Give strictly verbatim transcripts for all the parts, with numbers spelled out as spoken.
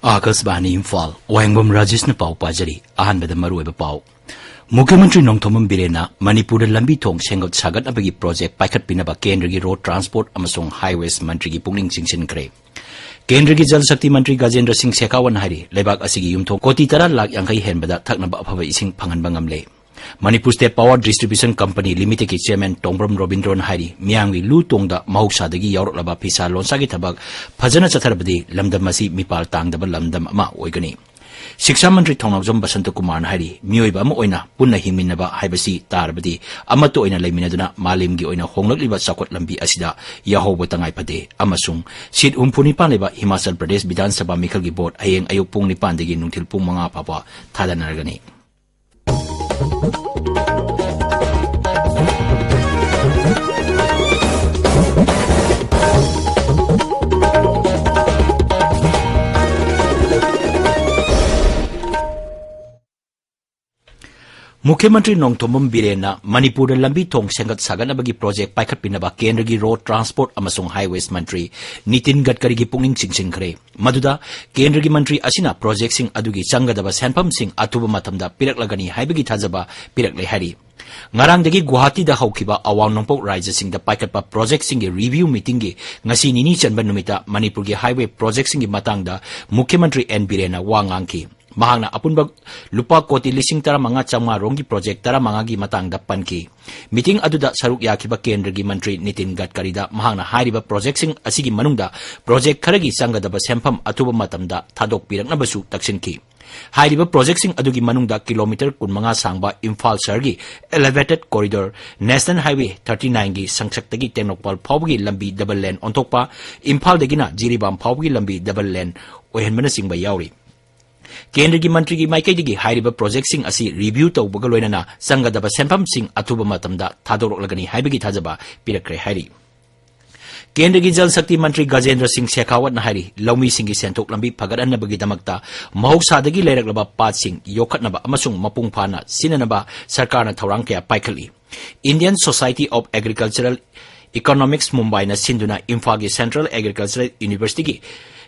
ꯑꯥꯀꯥꯁꯕꯥꯅꯤ ꯏꯝꯐꯥꯜ, ꯋꯥꯍꯦꯡꯕꯝ ꯔꯥꯖꯦꯁꯅ ꯄꯥꯎ ꯄꯥꯖꯔꯤ꯫ ꯑꯍꯥꯟꯕꯗ ꯃꯔꯨꯑꯣꯏꯕ ꯄꯥꯎ꯫ ꯃꯨꯈ꯭ꯌ ꯃꯟꯇ꯭ꯔꯤ ꯅꯣꯡꯊꯣꯝꯕꯝ ꯕꯤꯔꯦꯟꯅ ꯃꯅꯤꯄꯨꯔꯗ ꯂꯝꯕꯤ ꯊꯣꯡ ꯁꯦꯝꯒꯠ ꯁꯥꯒꯠꯅꯕꯒꯤ ꯄ꯭ꯔꯣꯖꯦꯛ ꯄꯥꯏꯈꯠꯄꯤꯅꯕ ꯀꯦꯟꯗ꯭ꯔꯒꯤ ꯔꯣꯗ ꯇ꯭ꯔꯥꯟꯁꯄꯣꯔꯠ ꯑꯃꯁꯨꯡ ꯍꯥꯏꯋꯦꯁ ꯃꯟꯇ꯭ꯔꯤꯒꯤ ꯄꯨꯛꯅꯤꯡ ꯆꯤꯡꯁꯤꯟꯈ꯭ꯔꯦ꯫ ꯀꯦꯟꯗ꯭ꯔꯒꯤ ꯖꯜ ꯁꯛꯇꯤ ꯃꯟꯇ꯭ꯔꯤ ꯒꯖꯦꯟꯗ꯭ꯔ ꯁꯤꯡ ꯁꯦꯈꯥꯋꯠꯅ ꯍꯥꯏꯔꯤ, ꯂꯩꯕꯥꯛ ꯑꯁꯤꯒꯤ ꯌꯨꯝꯊꯣꯡ ꯀꯣꯇꯤ ꯇꯔꯥ ꯂꯥꯈ ꯌꯥꯡꯈꯩ ꯍꯦꯟꯕꯗ ꯊꯛꯅꯕ ꯑꯐꯕ ꯏꯁꯤꯡ ꯐꯪꯍꯟꯕ ꯉꯝꯂꯦ꯫ Manipur state power distribution company ꯂꯤꯃꯤꯇꯦꯗꯀꯤ ꯆꯤꯌꯔꯃꯦꯟ ꯇꯣꯡꯕ꯭ꯔꯝ ꯔꯣꯕꯤꯟꯗ꯭ꯔꯣꯅ ꯍꯥꯏꯔꯤ, ꯃꯤꯌꯥꯝꯒꯤ ꯂꯨ ꯇꯣꯡꯗ ꯃꯍꯧꯁꯥꯗꯒꯤ ꯌꯥꯎꯔꯛꯂꯕ ꯐꯤꯁꯥ ꯂꯣꯟꯁꯥꯒꯤ ꯊꯕꯛ ꯐꯖꯅ ꯆꯠꯊꯔꯕꯗꯤ ꯂꯝꯗꯝ ꯑꯁꯤ ꯃꯤꯄꯥꯜ ꯇꯥꯡꯗꯕ ꯂꯝꯗꯝ ꯑꯃ ꯑꯣꯏꯒꯅꯤ꯫ ꯁꯤꯛꯁꯥ ꯃꯟꯇ꯭ꯔꯤ ꯊꯧꯅꯥꯎꯖꯝ ꯕꯁꯟꯇ ꯀꯨꯃꯥꯔꯅ ꯍꯥꯏꯔꯤ, ꯃꯤꯑꯣꯏꯕ ꯑꯃ ꯑꯣꯏꯅ ꯄꯨꯟꯅ ꯍꯤꯡꯃꯤꯟꯅꯕ ꯍꯥꯏꯕꯁꯤ ꯇꯥꯔꯕꯗꯤ ꯑꯃꯠꯇ ꯑꯣꯏꯅ ꯂꯩꯃꯤꯟꯅꯗꯨꯅ ꯃꯥꯂꯦꯝꯒꯤ ꯑꯣꯏꯅ ꯍꯣꯡꯂꯛꯂꯤꯕ ꯆꯥꯎꯈꯠ ꯂꯝꯕꯤ ꯑꯁꯤꯗ ꯌꯥꯍꯧꯕ ꯇꯉꯥꯏ ꯐꯗꯦ ꯑꯃꯁꯨꯡ ꯁꯤꯠ ꯍꯨꯝꯐꯨ ꯅꯤꯄꯥꯟ ꯂꯩꯕ ꯍꯤꯃꯥꯆꯜ ꯄ꯭ꯔꯗꯦꯁ ꯕꯤꯙꯥꯟ ꯁꯚꯥ ꯃꯤꯈꯜꯒꯤ ꯚꯣꯠ ꯍꯌꯦꯡ ꯑꯌꯨꯛ ꯄꯨꯡ ꯅꯤꯄꯥꯟꯗꯒꯤ ꯅꯨꯡꯊꯤꯜ ꯄꯨꯡ ꯃꯉꯥ ꯐꯥꯎꯕ ꯊꯥꯗꯅꯔꯒꯅꯤ꯫ ꯃꯨꯈ꯭ꯌ ꯃꯟꯇ꯭ꯔꯤ ꯅꯣꯡꯊꯣꯝꯕꯝ ꯕꯤꯔꯦꯟꯅ ꯃꯅꯤꯄꯨꯔꯗ ꯂꯝꯕꯤ ꯊꯣꯡ ꯁꯦꯝꯒꯠ ꯁꯥꯒꯠꯅꯕꯒꯤ ꯄ꯭ꯔꯣꯖꯦꯛ ꯄꯥꯏꯈꯠꯄꯤꯅꯕ ꯀꯦꯟꯗ꯭ꯔꯒꯤ ꯔꯣꯗ ꯇ꯭ꯔꯥꯟꯁꯄꯣꯔꯠ ꯑꯃꯁꯨꯡ ꯍꯥꯏꯋꯦꯁ ꯃꯟꯇ꯭ꯔꯤ ꯅꯤꯇꯤꯟ ꯒꯗꯀꯔꯤꯒꯤ ꯄꯨꯛꯅꯤꯡ ꯆꯤꯡꯁꯤꯟꯈ꯭ꯔꯦ꯫ ꯃꯗꯨꯗ ꯀꯦꯟꯗ꯭ꯔꯒꯤ ꯃꯟꯇ꯭ꯔꯤ ꯑꯁꯤꯅ ꯄ꯭ꯔꯣꯖꯦꯛꯁꯤꯡ ꯑꯗꯨꯒꯤ ꯆꯪꯒꯗꯕ ꯁꯦꯟꯐꯝꯁꯤꯡ ꯑꯊꯨꯕ ꯃꯇꯝꯗ ꯄꯤꯔꯛꯂꯒꯅꯤ ꯍꯥꯏꯕꯒꯤ ꯊꯥꯖꯕ ꯄꯤꯔꯛꯂꯦ ꯍꯥꯏꯔꯤ꯫ ꯉꯔꯥꯡꯗꯒꯤ ꯒꯨꯋꯥꯍꯥꯇꯤꯗ ꯍꯧꯈꯤꯕ ꯑꯋꯥꯡ ꯅꯣꯡꯄꯣꯛ ꯔꯥꯖ꯭ꯌꯁꯤꯡꯗ ꯄꯥꯏꯈꯠꯄ ꯄ꯭ꯔꯣꯖꯦꯛꯁꯤꯡꯒꯤ ꯔꯤꯚ꯭ꯌꯨ ꯃꯤꯇꯤꯡꯒꯤ ꯉꯁꯤ ꯅꯤꯅꯤ ꯆꯟꯕ ꯅꯨꯃꯤꯠꯇ ꯃꯅꯤꯄꯨꯔꯒꯤ ꯍꯥꯏꯋꯦ ꯄ꯭ꯔꯣꯖꯦꯛꯁꯤꯡꯒꯤ ꯃꯇꯥꯡꯗ ꯃꯨꯈ꯭ꯌ ꯃꯟꯇ꯭ꯔꯤ ꯑꯦꯟ ꯕꯤꯔꯦꯟꯅ ꯋꯥ ꯉꯥꯡꯈꯤ꯫ ꯃꯍꯥꯛꯅ ꯑꯄꯨꯟꯕ ꯂꯨꯄꯥ ꯀꯣꯇꯤ ꯂꯤꯁꯤꯡ ꯇꯔꯥꯃꯉꯥ ꯆꯥꯝꯃꯉꯥ ꯔꯣꯝꯒꯤ ꯄ꯭ꯔꯣꯖꯦꯛ ꯇꯔꯥꯃꯉꯥꯒꯤ ꯃꯇꯥꯡꯗ ꯄꯟꯈꯤ꯫ ꯃꯤꯇꯤꯡ ꯑꯗꯨꯗ ꯁꯔꯨꯛ ꯌꯥꯈꯤꯕ ꯀꯦꯟꯗ꯭ꯔꯒꯤ ꯃꯟꯇ꯭ꯔꯤ ꯅꯤꯇꯤꯟ ꯒꯗꯀꯔꯤꯗ ꯃꯍꯥꯛꯅ ꯍꯥꯏꯔꯤꯕ ꯄ꯭ꯔꯣꯖꯦꯛꯁꯤꯡ ꯑꯁꯤꯒꯤ ꯃꯅꯨꯡꯗ ꯄ꯭ꯔꯣꯖꯦꯛ ꯈꯔꯒꯤ ꯆꯪꯒꯗꯕ ꯁꯦꯟꯐꯝ ꯑꯊꯨꯕ ꯃꯇꯝꯗ ꯊꯥꯗꯣꯛꯄꯤꯔꯛꯅꯕꯁꯨ ꯇꯛꯁꯤꯟꯈꯤ꯫ ꯍꯥꯏꯔꯤꯕ ꯄ꯭ꯔꯣꯖꯦꯛꯁꯤꯡ ꯑꯗꯨꯒꯤ ꯃꯅꯨꯡꯗ ꯀꯤꯂꯣꯃꯤꯇꯔ ꯀꯨꯟꯃꯉꯥ ꯁꯥꯡꯕ ꯏꯝꯐꯥꯜ ꯁꯍꯔꯒꯤ elevated corridor, National Highway thirty nineꯒꯤ ꯁꯪꯁꯛꯇꯒꯤ Tengnoupal ꯐꯥꯎꯕꯒꯤ ꯂꯝꯕꯤ ꯗꯕꯜ ꯂꯦꯟ ꯑꯣꯟꯊꯣꯛꯄ, ꯏꯝꯐꯥꯜꯗꯒꯤꯅ ꯖꯤꯔꯤꯕꯥꯝ ꯐꯥꯎꯕꯒꯤ ꯂꯝꯕꯤ ꯗꯕꯜ ꯂꯦꯟ ꯑꯣꯏꯍꯟꯕꯅꯆꯤꯡꯕ ꯌꯥꯎꯔꯤ꯫ ꯀꯦꯟꯗ꯭ꯔꯒꯤ ꯃꯟꯇ꯭ꯔꯤꯒꯤ ꯃꯥꯏꯀꯩꯗꯒꯤ ꯍꯥꯏꯔꯤꯕ ꯄ꯭ꯔꯣꯖꯦꯛꯁꯤꯡ ꯑꯁꯤ ꯔꯤꯚ꯭ꯌꯨ ꯇꯧꯕꯒ ꯂꯣꯏꯅꯅ ꯆꯪꯒꯗꯕ ꯁꯦꯟꯐꯝꯁꯤꯡ ꯑꯊꯨꯕ ꯃꯇꯝꯗ ꯊꯥꯗꯣꯔꯛꯂꯒꯅꯤ ꯍꯥꯏꯕꯒꯤ ꯊꯥꯖꯕ ꯄꯤꯔꯛꯈ꯭ꯔꯦ ꯍꯥꯏꯔꯤ꯫ ꯀꯦꯟꯗ꯭ꯔꯒꯤ ꯖꯜ ꯁꯛꯇꯤ ꯃꯟꯇ꯭ꯔꯤ ꯒꯖꯦꯟꯗ꯭ꯔ ꯁꯤꯡ ꯁꯦꯈꯥꯋꯠꯅ ꯍꯥꯏꯔꯤ, ꯂꯧꯃꯤꯁꯤꯡꯒꯤ ꯁꯦꯟꯊꯣꯛ ꯂꯝꯕꯤ ꯐꯒꯠꯍꯟꯅꯕꯒꯤꯗꯃꯛꯇ ꯃꯍꯧꯁꯥꯗꯒꯤ ꯂꯩꯔꯛꯂꯕ ꯄꯥꯠꯁꯤꯡ ꯌꯣꯛꯈꯠꯅꯕ ꯑꯃꯁꯨꯡ ꯃꯄꯨꯡ ꯐꯥꯅ ꯁꯤꯖꯤꯟꯅꯅꯕ ꯁꯔꯀꯥꯔꯅ ꯊꯧꯔꯥꯡ ꯀꯌꯥ ꯄꯥꯏꯈꯠꯂꯤ꯫ Indian Society of Agricultural Economics ꯃꯨꯝꯕꯥꯏꯅ ꯁꯤꯟꯗꯨꯅ ꯏꯝꯐꯥꯜꯒꯤ Central Agricultural Universityꯒꯤ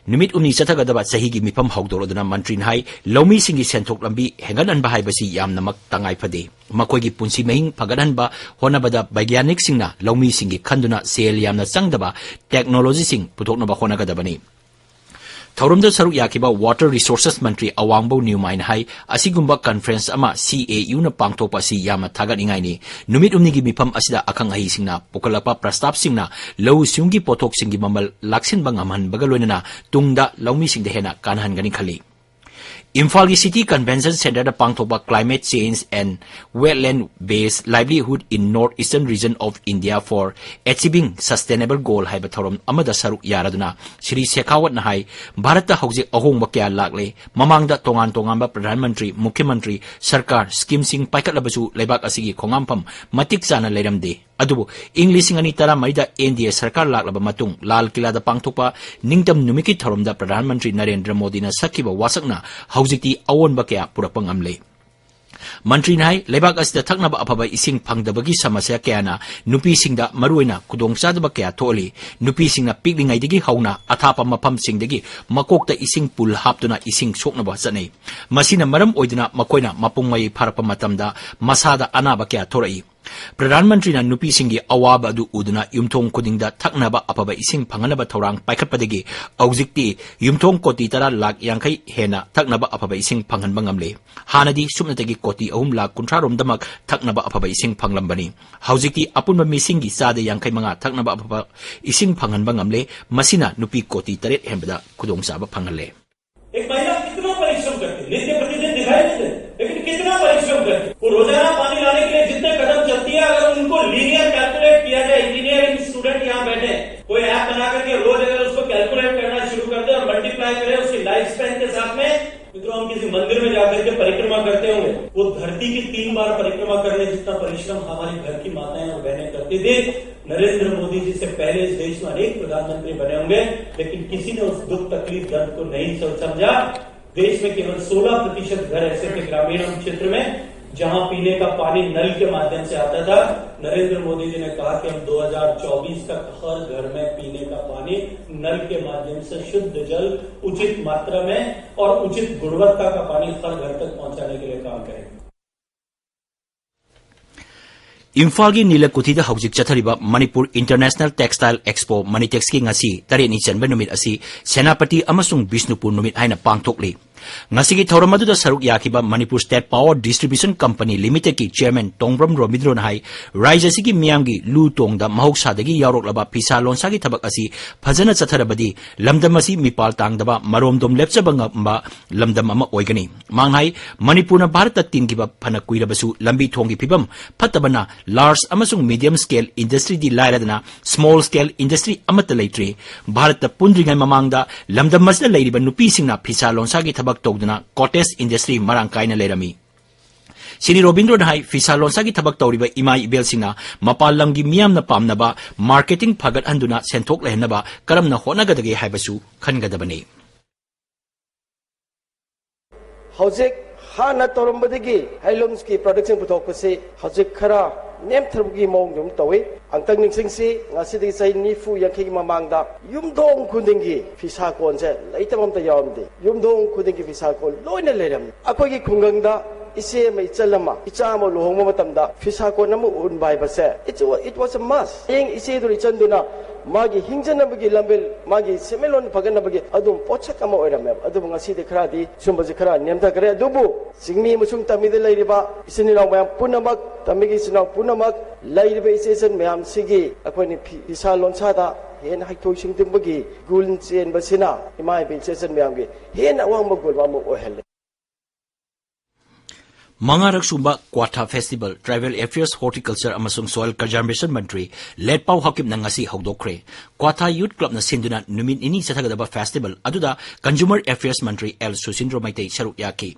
ꯅꯨꯃꯤꯠ ꯍꯨꯝꯅꯤ ꯆꯠꯊꯒꯗꯕ ꯆꯍꯤꯒꯤ ꯃꯤꯐꯝ ꯍꯧꯗꯣꯔꯗꯨꯅ ꯃꯟꯇ꯭ꯔꯤꯅ ꯍꯥꯏ, ꯂꯧꯃꯤꯁꯤꯡꯒꯤ ꯁꯦꯟꯊꯣꯛ ꯂꯝꯕꯤ ꯍꯦꯟꯒꯠꯍꯟꯕ ꯍꯥꯏꯕꯁꯤ ꯌꯥꯝꯅꯃꯛ ꯇꯉꯥꯏ ꯐꯗꯦ꯫ ꯃꯈꯣꯏꯒꯤ ꯄꯨꯟꯁꯤ ꯃꯍꯤꯡ ꯐꯒꯠꯍꯟꯕ ꯍꯣꯠꯅꯕꯗ ꯕꯩꯒ꯭ꯌꯥꯅꯤꯛꯁꯤꯡꯅ ꯂꯧꯃꯤꯁꯤꯡꯒꯤ ꯈꯟꯗꯨꯅ ꯁꯦꯜ ꯌꯥꯝꯅ ꯆꯪꯗꯕ ꯇꯦꯛꯅꯣꯂꯣꯖꯤꯁꯤꯡ ꯄꯨꯊꯣꯛꯅꯕ ꯍꯣꯠꯅꯒꯗꯕꯅꯤ꯫ ꯊꯧꯔꯝꯗ ꯁꯔꯨꯛ ꯌꯥꯈꯤꯕ Water Resources ꯃꯟꯇ꯭ꯔꯤ ꯑꯋꯥꯡꯕꯧ ꯅ꯭ꯌꯨꯃꯥꯏꯅ ꯍꯥꯏ, ꯑꯁꯤꯒꯨꯝꯕ ꯀꯟꯐꯔꯦꯟꯁ ꯑꯃ ꯁꯤ ꯑꯦ ꯌꯨꯅ ꯄꯥꯡꯊꯣꯛꯄ ꯑꯁꯤ ꯌꯥꯝꯅ ꯊꯥꯒꯠꯅꯤꯡꯉꯥꯏꯅꯤ꯫ ꯅꯨꯃꯤꯠ ꯍꯨꯝꯅꯤꯒꯤ ꯃꯤꯐꯝ ꯑꯁꯤꯗ ꯑꯈꯪ ꯑꯍꯩꯁꯤꯡꯅ ꯄꯨꯈꯠꯂꯛꯄ ꯄ꯭ꯔꯁꯇꯥꯞꯁꯤꯡꯅ ꯂꯧꯎ ꯁꯤꯡꯎꯒꯤ ꯄꯣꯠꯊꯣꯛꯁꯤꯡꯒꯤ ꯃꯃꯜ ꯂꯥꯛꯁꯤꯟꯕ ꯉꯝꯍꯟꯕꯒ ꯂꯣꯏꯅꯅ ꯇꯨꯡꯗ ꯂꯧꯃꯤꯁꯤꯡꯗ ꯍꯦꯟꯅ ꯀꯥꯟꯅꯍꯟꯒꯅꯤ ꯈꯜꯂꯤ꯫ ꯏꯝꯐꯥꯜꯒꯤ City Convention Centreꯗ ꯄꯥꯡꯊꯣꯛꯄ Climate Change and Wetland Based Livelihood in North Eastern Region of India for Achieving Sustainable Goal ꯍꯥꯏꯕ ꯊꯧꯔꯝ ꯑꯃꯗ ꯁꯔꯨꯛ ꯌꯥꯔꯗꯨꯅ ꯁ꯭ꯔꯤ ꯁꯦꯈꯥꯋꯠꯅ ꯍꯥꯏ, ꯚꯥꯔꯠꯇ ꯍꯧꯖꯤꯛ ꯑꯍꯣꯡꯕ ꯀꯌꯥ ꯂꯥꯛꯂꯦ꯫ ꯃꯃꯥꯡꯗ ꯇꯣꯉꯥꯟ ꯇꯣꯉꯥꯟꯕ ꯄ꯭ꯔꯙꯥꯟ ꯃꯟꯇ꯭ꯔꯤ, ꯃꯨꯈ꯭ꯌ ꯃꯟꯇ꯭ꯔꯤ, ꯁꯔꯀꯥꯔ, ꯁ꯭ꯀꯤꯝꯁꯤꯡ ꯄꯥꯏꯈꯠꯂꯕꯁꯨ ꯂꯩꯕꯥꯛ ꯑꯁꯤꯒꯤ ꯈꯣꯡꯉꯥꯝꯐꯝ ꯃꯇꯤꯛ ꯆꯥꯅ ꯂꯩꯔꯝꯗꯦ꯫ ꯑꯗꯨꯕꯨ ꯏꯪ ꯂꯤꯁꯤꯡ ꯑꯅꯤ ꯇꯔꯥꯃꯔꯤꯗ ꯑꯦꯟ ꯗꯤ ꯑꯦ ꯁꯔꯀꯥꯔ ꯂꯥꯛꯂꯕ ꯃꯇꯨꯡ ꯂꯥꯜ ꯀꯤꯂꯥꯗ ꯄꯥꯡꯊꯣꯛꯄ ꯅꯤꯡꯇꯝ ꯅꯨꯃꯤꯠꯀꯤ ꯊꯧꯔꯝꯗ ꯄ꯭ꯔꯙꯥꯟ ꯃꯟꯇ꯭ꯔꯤ ꯅꯔꯦꯟꯗ꯭ꯔ ꯃꯣꯗꯤꯅ ꯁꯛꯈꯤꯕ ꯋꯥꯁꯛꯅ ꯍꯧꯖꯤꯛꯇꯤ ꯑꯑꯣꯟꯕ ꯀꯌꯥ ꯄꯨꯔꯛꯄ ꯉꯝꯂꯦ꯫ ꯃꯟꯇ꯭ꯔꯤꯅ ꯍꯥꯏ, ꯂꯩꯕꯥꯛ ꯑꯁꯤꯗ ꯊꯛꯅꯕ ꯑꯐꯕ ꯏꯁꯤꯡ ꯐꯪꯗꯕꯒꯤ ꯁꯃꯁ꯭ꯌꯥ ꯀꯌꯥꯅ ꯅꯨꯄꯤꯁꯤꯡꯗ ꯃꯔꯨꯑꯣꯏꯅ ꯈꯨꯗꯣꯡꯆꯥꯗꯕ ꯀꯌꯥ ꯊꯣꯛꯍꯜꯂꯤ꯫ ꯅꯨꯄꯤꯁꯤꯡꯅ ꯄꯤꯛꯂꯤꯉꯩꯗꯒꯤ ꯍꯧꯅ ꯑꯊꯥꯞꯄ ꯃꯐꯝꯁꯤꯡꯗꯒꯤ ꯃꯀꯣꯛꯇ ꯏꯁꯤꯡ ꯄꯨꯜ ꯍꯥꯞꯇꯨꯅ ꯏꯁꯤꯡ ꯁꯣꯛꯅꯕ ꯆꯠꯅꯩ꯫ ꯃꯁꯤꯅ ꯃꯔꯝ ꯑꯣꯏꯗꯨꯅ ꯃꯈꯣꯏꯅ ꯃꯄꯨꯡ ꯃꯔꯩ ꯐꯥꯔꯛꯄ ꯃꯇꯝꯗ ꯃꯁꯥꯗ ꯑꯅꯥꯕ ꯀꯌꯥ ꯊꯣꯔꯛꯏ꯫ ꯄ꯭ꯔꯙꯥꯟ ꯃꯟꯇ꯭ꯔꯤꯅ ꯅꯨꯄꯤꯁꯤꯡꯒꯤ ꯑꯋꯥꯕ ꯑꯗꯨ ꯎꯗꯨꯅ ꯌꯨꯝꯊꯣꯡ ꯈꯨꯗꯤꯡꯗ ꯊꯛꯅꯕ ꯑꯐꯕ ꯏꯁꯤꯡ ꯐꯪꯍꯟꯅꯕ ꯊꯧꯔꯥꯡ ꯄꯥꯏꯈꯠꯄꯗꯒꯤ ꯍꯧꯖꯤꯛꯇꯤ ꯌꯨꯝꯊꯣꯡ ꯀꯣꯇꯤ ꯇꯔꯥ ꯂꯥꯈ ꯌꯥꯡꯈꯩ ꯍꯦꯟꯅ ꯊꯛꯅꯕ ꯑꯐꯕ ꯏꯁꯤꯡ ꯐꯪꯍꯟꯕ ꯉꯝꯂꯦ꯫ ꯍꯥꯟꯅꯗꯤ ꯁꯨꯞꯅꯇꯒꯤ ꯀꯣꯇꯤ ꯑꯍꯨꯝ ꯂꯥꯈ ꯀꯨꯟꯊ꯭ꯔꯥ ꯔꯣꯝꯗꯃꯛ ꯊꯛꯅꯕ ꯑꯐꯕ ꯏꯁꯤꯡ ꯐꯪꯂꯝꯕꯅꯤ꯫ ꯍꯧꯖꯤꯛꯇꯤ ꯑꯄꯨꯟꯕ ꯃꯤꯁꯤꯡꯒꯤ ꯆꯥꯗ ꯌꯥꯡꯈꯩ ꯃꯉꯥ ꯊꯛꯅꯕ ꯑꯐꯕ ꯏꯁꯤꯡ ꯐꯪꯍꯟꯕ ꯉꯝꯂꯦ꯫ ꯃꯁꯤꯅ ꯅꯨꯄꯤ ꯀꯣꯇꯤ ꯇꯔꯦꯠ ꯍꯦꯟꯕꯗ ꯈꯨꯗꯣꯡꯆꯥꯕ ꯐꯪꯍꯜꯂꯦ꯫ एक महिला कितना परिश्रम करती है, नित्य प्रतिदिन दिखाई नहीं देती, लेकिन कितना परिश्रम करती है। वो रोजाना पानी लाने के लिए जितने कदम चलती है, अगर उनको लीनियर कैलकुलेट किया जाए, इंजीनियरिंग स्टूडेंट यहाँ बैठे हैं, कोई ऐप बना करके रोज अगर उसको कैलकुलेट करना शुरू कर दे और मल्टीप्लाई करे उसकी लाइफ स्पैन के साथ में, मित्रों, हम किसी मंदिर में जाकर के परिक्रमा करते होंगे, वो धरती की तीन बार परिक्रमा करने जितना परिश्रम हमारी घर की माताएं और बहनें करती थी। नरेंद्र मोदी जी से पहले इस देश में अनेक प्रधानमंत्री बने होंगे, लेकिन किसी ने उस दुख, तकलीफ, दर्द को नहीं सम-, समझा। देश में केवल सोलह प्रतिशत घर ऐसे थे ग्रामीण क्षेत्र में, जहां पीने का पानी नल के माध्यम से आता था, नरेंद्र मोदी जी ने कहा कि हम दो हज़ार चौबीस तक हर घर में पीने का पानी नल के माध्यम से शुद्ध जल उचित मात्रा में और उचित गुणवत्ता का पानी हर घर तक पहुंचाने के लिए काम करेंगे। ꯏꯝꯐꯥꯜꯒꯤ ꯅꯤꯂꯀꯨꯊꯤꯗ ꯍꯧꯖꯤꯛ ꯆꯠꯊꯔꯤꯕ ꯃꯅꯤꯄꯨꯔ ꯏꯟꯇꯔꯅꯦꯁꯅꯦꯜ ꯇꯦꯛꯁꯇꯥꯏꯜ ꯑꯦꯛꯁꯄꯣ ꯃꯅꯤꯇꯦꯛꯁꯀꯤ ꯉꯁꯤ ꯇꯔꯦꯠꯅꯤ ꯆꯟꯕ ꯅꯨꯃꯤꯠ ꯑꯁꯤ ꯁꯦꯅꯥꯄꯇꯤ ꯑꯃꯁꯨꯡ ꯕꯤꯁꯅꯨꯄꯨꯔ ꯅꯨꯃꯤꯠ ꯍꯥꯏꯅ ꯄꯥꯡꯊꯣꯛꯂꯤ꯫ ꯉꯁꯤꯒꯤ ꯊꯧꯔꯝ ꯑꯗꯨꯗ ꯁꯔꯨꯛ ꯌꯥꯈꯤꯕ Manipur state power distribution company ꯂꯤꯃꯤꯇꯦꯗꯀꯤ ꯆꯤꯌꯔꯃꯦꯟ ꯇꯣꯡꯕ꯭ꯔꯝ ꯔꯣꯕꯤꯟꯗ꯭ꯔꯣꯅ ꯍꯥꯏ, ꯔꯥꯏꯖ ꯑꯁꯤꯒꯤ ꯃꯤꯌꯥꯝꯒꯤ ꯂꯨ ꯇꯣꯡꯗ ꯃꯍꯧꯁꯥꯗꯒꯤ ꯌꯥꯎꯔꯛꯂꯕ ꯐꯤꯁꯥ ꯂꯣꯟꯁꯥꯒꯤ ꯊꯕꯛ ꯑꯁꯤ ꯐꯖꯅ ꯆꯠꯊꯔꯕꯗꯤ ꯂꯝꯗꯝ ꯑꯁꯤ ꯃꯤꯄꯥꯜ ꯇꯥꯡꯗꯕ, ꯃꯔꯣꯝꯗꯣꯝ ꯂꯦꯞꯆꯕ ꯉꯝꯕ ꯂꯝꯗꯝ ꯑꯃ ꯑꯣꯏꯒꯅꯤ꯫ ꯃꯥꯡ ꯍꯥꯏ, ꯃꯅꯤꯄꯨꯔꯅ ꯚꯥꯔꯠꯇ ꯇꯤꯟꯈꯤꯕ ꯐꯅ ꯀꯨꯏꯔꯕꯁꯨ ꯂꯝꯕꯤ ꯊꯣꯡꯒꯤ ꯐꯤꯕꯝ ꯐꯠꯇꯕꯅ large ꯑꯃꯁꯨꯡ medium scale industryꯗꯤ ꯂꯥꯏꯔꯗꯅ small scale industry ꯑꯃꯠꯇ ꯂꯩꯇ꯭ꯔꯤ꯫ ꯚꯥꯔꯠꯇ ꯄꯨꯟꯗ꯭ꯔꯤꯉꯩ ꯃꯃꯥꯡꯗ ꯂꯝꯗꯝ ꯑꯁꯤꯗ ꯂꯩꯔꯤꯕ ꯅꯨꯄꯤꯁꯤꯡꯅ ꯐꯤꯁꯥ ꯂꯣꯟꯁꯥꯒꯤ ꯊꯕꯛ ꯇꯧꯗꯨꯅ cottage industry ꯃꯔꯥꯡ ꯀꯥꯏꯅ ꯂꯩꯔꯝꯃꯤ꯫ ꯁꯤꯅꯤ ꯔꯣꯕꯤꯟꯗ꯭ꯔꯣꯅ ꯍꯥꯏ, ꯐꯤꯁꯥ ꯂꯣꯟꯁꯥꯒꯤ ꯊꯕꯛ ꯇꯧꯔꯤꯕ ꯏꯃꯥ ꯏꯕꯦꯜꯁꯤꯡꯅ ꯃꯄꯥꯟ ꯂꯝꯒꯤ ꯃꯤꯌꯥꯝꯅ ꯄꯥꯝꯅꯕ marketing ꯐꯒꯠꯍꯟꯗꯨꯅ ꯁꯦꯟꯊꯣꯛ ꯂꯩꯍꯟꯅꯕ ꯀꯔꯝꯅ ꯍꯣꯠꯅꯒꯗꯒꯦ ꯍꯥꯏꯕꯁꯨ ꯈꯟꯒꯗꯕꯅꯤ꯫ ꯍꯧꯖꯤꯛ ꯍꯥꯟꯅ ꯇꯧꯔꯝꯕꯗꯒꯤ handloomꯁꯀꯤ productꯁꯤꯡ ꯄꯨꯊꯣꯛꯄꯁꯤ ꯍꯧꯖꯤꯛ ꯈꯔ ꯅꯦꯝꯊꯔꯛꯄꯒꯤ ꯃꯑꯣꯡꯗ ꯑꯗꯨꯝ ꯇꯧꯏ꯫ ꯑꯃꯨꯛꯇꯪ ꯅꯤꯡꯁꯤꯡꯁꯤ, ꯉꯁꯤꯗꯒꯤ ꯆꯍꯤ ꯅꯤꯐꯨ ꯌꯥꯡꯈꯩꯒꯤ ꯃꯃꯥꯡꯗ ꯌꯨꯝꯊꯣꯡ ꯈꯨꯗꯤꯡꯒꯤ ꯐꯤꯁꯥ ꯀꯣꯟꯁꯦ ꯂꯩꯇꯕ ꯑꯝꯇ ꯌꯥꯎꯔꯝꯗꯦ꯫ ꯌꯨꯝꯊꯣꯡ ꯈꯨꯗꯤꯡꯒꯤ ꯐꯤꯁꯥ ꯀꯣꯟ ꯂꯣꯏꯅ ꯂꯩꯔꯝꯃꯤ꯫ ꯑꯩꯈꯣꯏꯒꯤ ꯈꯨꯡꯒꯪꯗ ꯏꯆꯦ ꯑꯃ, ꯏꯆꯜ ꯑꯃ, ꯏꯆꯥ ꯑꯃ ꯂꯨꯍꯣꯡꯕ ꯃꯇꯝꯗ ꯐꯤꯁꯥ ꯀꯣꯟ ꯑꯃ ꯎꯍꯟꯕ ꯍꯥꯏꯕꯁꯦ, it was, it was a must꯫ ꯍꯌꯦꯡ ꯏꯆꯦꯗꯨ, ꯏꯆꯟꯗꯨꯅ ꯃꯥꯒꯤ ꯍꯤꯡꯖꯅꯕꯒꯤ ꯂꯝꯕꯦꯜ, ꯃꯥꯒꯤ ꯁꯦꯟꯃꯤꯠꯂꯣꯟ ꯐꯒꯠꯅꯕꯒꯤ ꯑꯗꯨꯝ ꯄꯣꯠꯁꯛ ꯑꯃ ꯑꯣꯏꯔꯝꯃꯦꯕ꯫ ꯑꯗꯨꯕꯨ ꯉꯁꯤꯗꯤ ꯈꯔꯗꯤ ꯁꯨꯝꯕꯁꯤ ꯈꯔ ꯅꯦꯝꯊꯈ꯭ꯔꯦ꯫ ꯑꯗꯨꯕꯨ ꯆꯤꯡꯃꯤ ꯑꯃꯁꯨꯡ ꯇꯝꯕꯤꯗ ꯂꯩꯔꯤꯕ ꯏꯆꯤꯟ ꯏꯅꯥꯎ ꯃꯌꯥꯝ ꯄꯨꯝꯅꯃꯛ, ꯇꯝꯕꯤꯒꯤ ꯏꯆꯤꯟ ꯏꯅꯥꯎ ꯄꯨꯝꯅꯃꯛ, ꯂꯩꯔꯤꯕ ꯏꯆꯦ ꯏꯆꯟ ꯃꯌꯥꯝꯁꯤꯒꯤ ꯑꯩꯈꯣꯏꯅ ꯐꯤ-, ꯐꯤꯁꯥ ꯂꯣꯟꯁꯥꯗ ꯍꯦꯟꯅ ꯍꯩꯊꯣꯏ ꯁꯤꯡꯊꯣꯏꯕꯒꯤ ꯒꯨꯟ ꯆꯦꯟꯕꯁꯤꯅ ꯏꯃꯥ ꯏꯕꯦꯜ ꯏꯆꯦ ꯏꯆꯟ ꯃꯌꯥꯝꯒꯤ ꯍꯦꯟꯅ ꯑꯋꯥꯡꯕ ꯒꯨꯟ ꯑꯃ ꯑꯣꯏꯍꯜꯂꯦ꯫ ꯃꯉꯥꯔꯛ ꯁꯨꯕ ꯀ꯭ꯋꯥꯊꯥ ꯐꯦꯁꯇꯤꯚꯦꯜ, ꯇ꯭ꯔꯥꯏꯕꯦꯜ ꯑꯦꯐꯤꯌꯔꯁ, ꯍꯣꯔꯇꯤꯀꯜꯆꯔ ꯑꯃꯁꯨꯡ ꯁꯣꯏꯜ ꯀꯟꯖꯔꯕꯦꯁꯟ ꯃꯟꯇ꯭ꯔꯤ ꯂꯦꯠꯄꯥꯎ ꯍꯥꯀꯤꯞꯅ ꯉꯁꯤ ꯍꯧꯗꯣꯛꯈ꯭ꯔꯦ꯫ ꯀ꯭ꯋꯥꯊꯥ ꯌꯨꯊ ꯀ꯭ꯂꯕꯅ ꯁꯤꯟꯗꯨꯅ ꯅꯨꯃꯤꯠ ꯅꯤꯅꯤ ꯆꯠꯊꯒꯗꯕ ꯐꯦꯁꯇꯤꯚꯦꯜ ꯑꯗꯨꯗ ꯀꯟꯖꯨꯃꯔ ꯑꯦꯐꯤꯌꯔꯁ ꯃꯟꯇ꯭ꯔꯤ ꯑꯦꯜ ꯁꯨꯁꯤꯟꯗ꯭ꯔꯣ ꯃꯩꯇꯩ ꯁꯔꯨꯛ ꯌꯥꯈꯤ꯫